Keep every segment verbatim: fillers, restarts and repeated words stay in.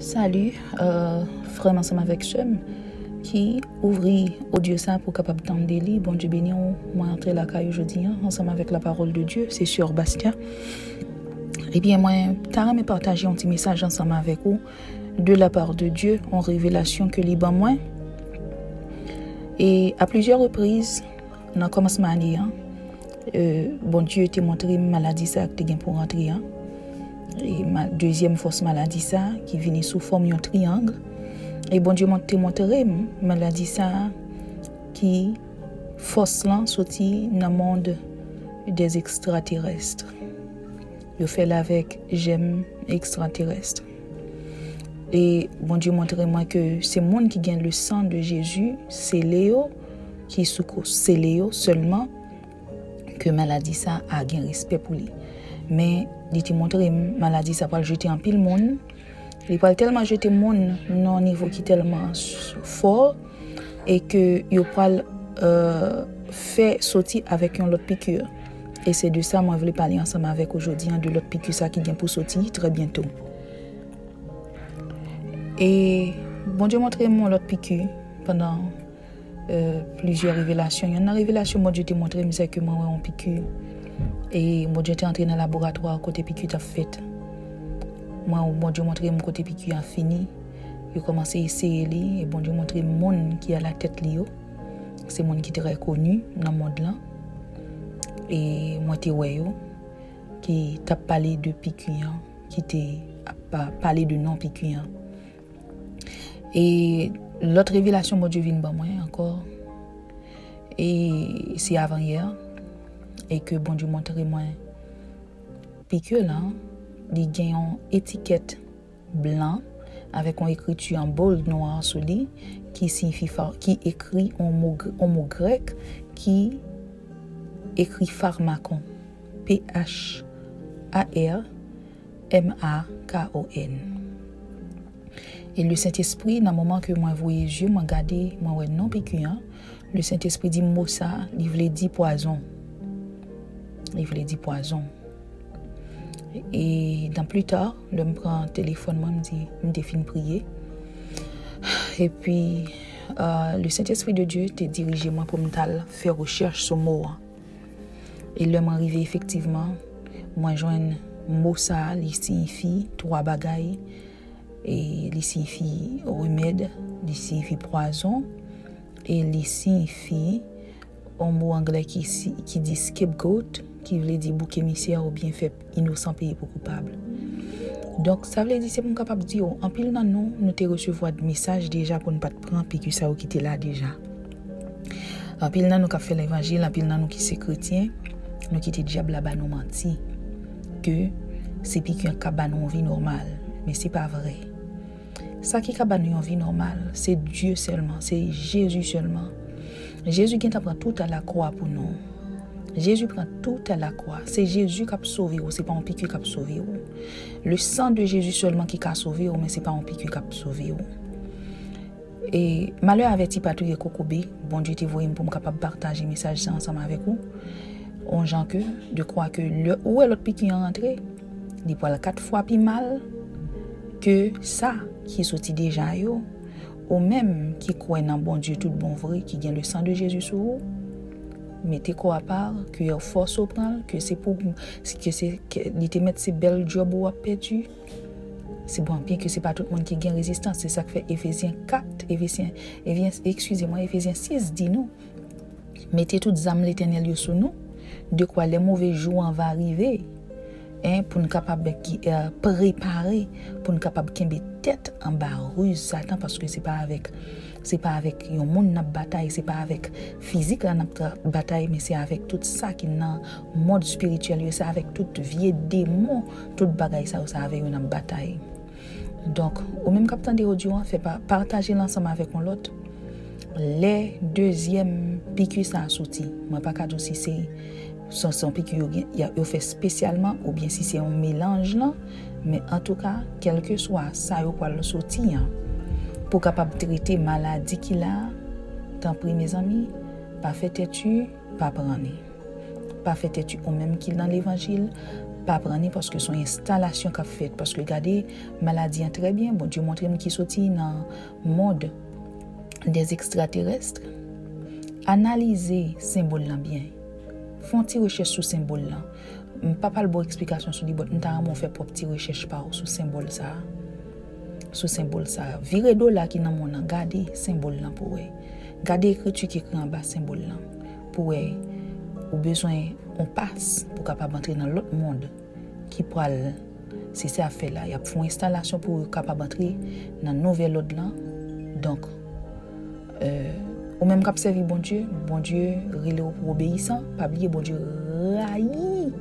Salut, euh, frè m ansanm avèk sè m ki ouvri odyo sa pou kapab tande li. Bondye beni w. Mwen antre lakay ou jodi an ansanm avèk la parole de Dieu. Se sè Bastia. Ebyen, mwen ta renmen pataje yon ti mesaj ansanm avèk ou de la part de Dieu, yon revelasyon ke li ban mwen. E a plizyè repriz, nan kòmansman ane an, euh, Bondye te montre m maladi sa a ki te gen pou rantre an. E ma, dezyèm fòs maladi sa a ki vini sou fòm yon triyang. E Bondye mont-, te montre m maladi sa a ki fòs lan soti nan mond des extraterrestres. Yo fè l avèk jèm ekstraterès. E Bondye montre mwen ke se moun ki gen le sang de Jésus, sele yo, ki sou kou sele yo sèlman, ke maladi sa a gen respè pou li. Men, li te montre m, maladi sa pral jete anpil moun. Li pral tèlman jete moun nan yon nivo ki tèlman s-, fò, e ke yo pral, euh, fè soti avèk yon lòt piki. E se de sa mwen vle pale ansanm avèk ou jodi an, de lòt piki sa ki gen pou soti trè byento. E Bondye montre m yon lòt piki pandan, euh, plizyè revelasyon. Yonn nan revelasyon Bondye te montre m, se ke mwen wè yon piki. E Bondye te antre nan laboratwa kote piki t ap fèt. Mwen, Bondye montre m kote piki a fini. Yo kòmanse eseye li, e Bondye montre m moun ki alatèt li yo. Se moun ki trè koni nan mond lan. E mwen te wè yo, ki t ap pale de piki an, ki te ap pa-, pale de non piki an. E lòt revelasyon Bondye vin ban mwen ankò, e se avanyè, e ke Bondye montre mwen piki lan, li gen yon etikèt blan avèk yon ekriti an bold nwa sou li ki siyifi fa-, ki ekri yon mo gr-, yon mo grèk ki ekri pharmakon, P H A R M A K O N. E le Sentespri, nan moman ke mwen voye zye mwen gade, mwen wè non piki an, le Sentespri di m mo sa, li vle di pwazon. Li vle di pwazon. E dan pli ta, lè m pran telefòn mwen, m di, m te fin priye. Epi, euh, le Sentespri de Dye te dirije mwen pou m t al fè rechèch sou mo an. E lè mwen rive efektivman, mwen jwenn mo sa a, li siyifi twa bagay. E li siyifi remèd, li siyifi pwazon, e li siyifi yon mo anglè ki si-, ki di scapegoat, ki vle di bouk emisè oubyen fè inosan peye pou koupab. Donk, sa vle di, se pou m kapab di w, anpil nan nou, nou te resevwa mesaj deja pou n pa t pran piki sa yo ki te la deja. Anpil nan nou k ap fè levanjil, anpil nan nou ki se kretyen, nou kite dyab la ba nou manti ke se piki an k ap ba nou yon vi nòmal, men se pa vre. Sa ki ka ba nou yon vi nòmal, se Dye sèlman, se Jezi sèlman. Jezi gentan pran tout a lakwa pou nou. Jezi pran tout a lakwa. Se Jezi k ap sove w, se pa yon piki k ap sove w. Le sang de Jésus sèlman ki ka sove w, men se pa yon piki k ap sove w. E malè avèti pa touye kokobe, Bondye te voye m pou m kapab pataje mesaj sa ansanm avèk ou. On jan ke, de kwa ke lè ou wè lòt piki an rantre, li pral kat fwa pi mal ke sa ki soti deja yo. Ou menm ki kwè nan Bondye tout bon vre, ki gen le sang de Jésus sou ou, mete kò a pa, ke fòs ou pran l, ke se pou, ke se, ke li te mèt se bèl djòb ou ap pèdi. Se bon, byen ke se pa tout moun ki gen rezistans, se sa k fè Efezyen kat, Efezyen, Efezyen, eskize mwen, Efezyen sis di nou, mete tout zam Letènèl yo sou nou, de kwa lè move jou an va rive, en, pou n kapab ki, eh, prepare, pou n kapab kenbe tèt anba riz Satan, paske se pa avèk, se pa avèk yon moun n ap batay, se pa avèk fizik la n ap tra-, batay, men se avèk tout sa ki nan mond espirityèl yo, se avèk tout vye demon, tout bagay sa yo, se avè yo n ap batay. Donk, ou menm k ap tande odyo an, fè pa, pataje l ansanm avèk yon lòt. Lè dezyèm piki sa a soti, mwen pa ka di w si se, se, se yon piki yo gen, y a, yo fè espesyalman, oubyen si se yon melanj lan, men antouka, kèlkeswa sa yo pral soti an, pou kapab trete maladi ki la a, tanpri, mezanmi, pa fè tèt u, pa pran li. Pa fè tèt u, ou menm ki nan levanjil, pa pran ni, paske se yon enstalasyon k ap fèt. Paske gade maladi an trè byen, Bondye montre m ki soti nan mond dè ekstraterès. Analize senbòl lan byen. Fè yon ti rechèch sou senbòl lan. M pa pral ba w eksplikasyon sou li, but m ta renmen w fè pwòp ti rechèch pa w sou senbòl sa a. Sou senbòl sa a. Vire do la ki nan mond lan, gade senbòl lan pou w wè. Gade ekriti ki ekri anba senbòl lan pou w wè. Ou bezwen yon pas pou w kapab antre nan lòt mond ki pral, se sa y ap fè la. Y ap fè yon enstalasyon pou w kapab antre nan nouvèl òd lan. Donk, euh, ou menm k ap sèvi Bondye, Bondye rele w pou w obeyisan. Pa bliye, Bondye rayi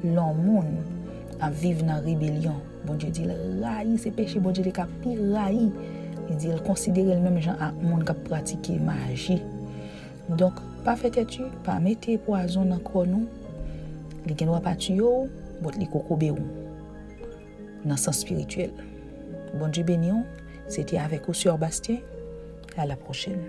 lè yon moun ap viv nan rebelyon. Bondye di l rayi, se peche Bondye li ka pi rayi. Li di l konsidere l menm jan ak moun k ap pratike maji. Donk, pa fè tèt u, pa mete pwazon nan kò nou. Li gen dwa pa tiye w, but li kokobe w nan sans espirityèl. Bondye beni w. Se te avèk ou, Sè Bastien. À la prochaine.